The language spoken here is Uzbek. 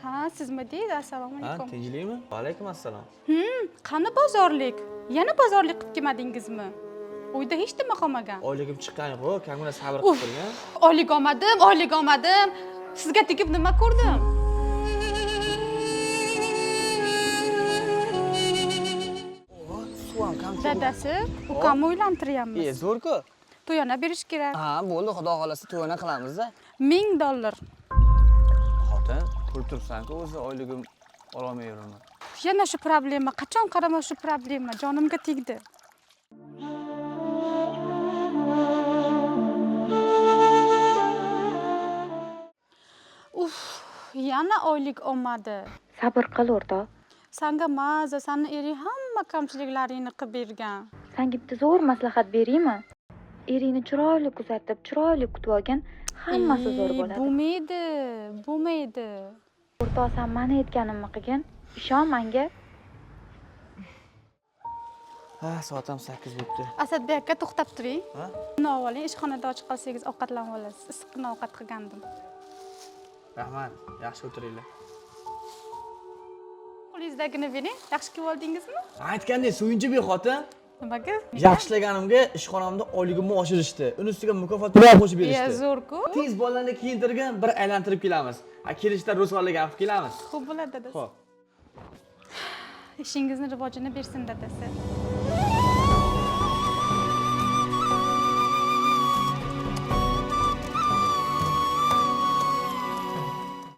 Ha, sizmi deydi? Assalomu Ha, alaykum. tinchlikmi? Va alaykum assalom. Qani bozorlik? Yana bozorlik qilib kelmadingizmi? Uyda hech nima qolmagan. Oyligim chiqqan yo'q, kamgina sabr qilib turing. Oylik olmadim, oylik olmadim. Sizga tegib nima ko'rdim? Suv ham kam. Dadasi, ukamni uylantiryapmiz. E, zo'r-ku. To'yona berish kerak. Ha, bo'ldi, xudo xolasa to'yona qilamiz-da. $1000. Xotin, ko'rib turibsan-ku, o'zi oyligim ololmay yuribman. Yana shu problema, qachon qarama shu problema, jonimga tegdi. Uf, yana oylik olmadi. Sabr qil, o'rtoq. Sanga maza, sani ering hamma kamchiliklaringni qilib bergan. Sanga bitta zo'r maslahat beraymi? Eringni chiroyli kuzatib, chiroyli kutib olgin, hammasi zo'r Ey, bo'ladi. Bo'lmaydi, bo'lmaydi. O'rtoq, san mani aytganimni qilgin. Ishon manga. Ha, soat ham 8 bo'libdi. Asadbek aka, to'xtab turing. Ha? Buni oling, ishxonada och qolsangiz ovqatlanib olasiz. Issiqqina ovqat qilgandim. Rahmat, yaxshi o'tiringlar. Qo'lingizdagini bering. Yaxshi kiyib oldingizmi? Aytgandek, suyunchi bir xotin. Nimaga? Yaxshi ishlaganimga ishxonamda oyligimni oshirishdi. Uni ustiga mukofot pul ham qo'shib Ya, berishdi. zo'r-ku. Tez bolalarni kiyintirgin, bir aylantirib kelamiz. Ha, kelishda ro'zg'orlik ham qilib kelamiz. Xo'p bo'ladi, dadasi. Xo'p. Ishingizni rivojini bersin, dadasi.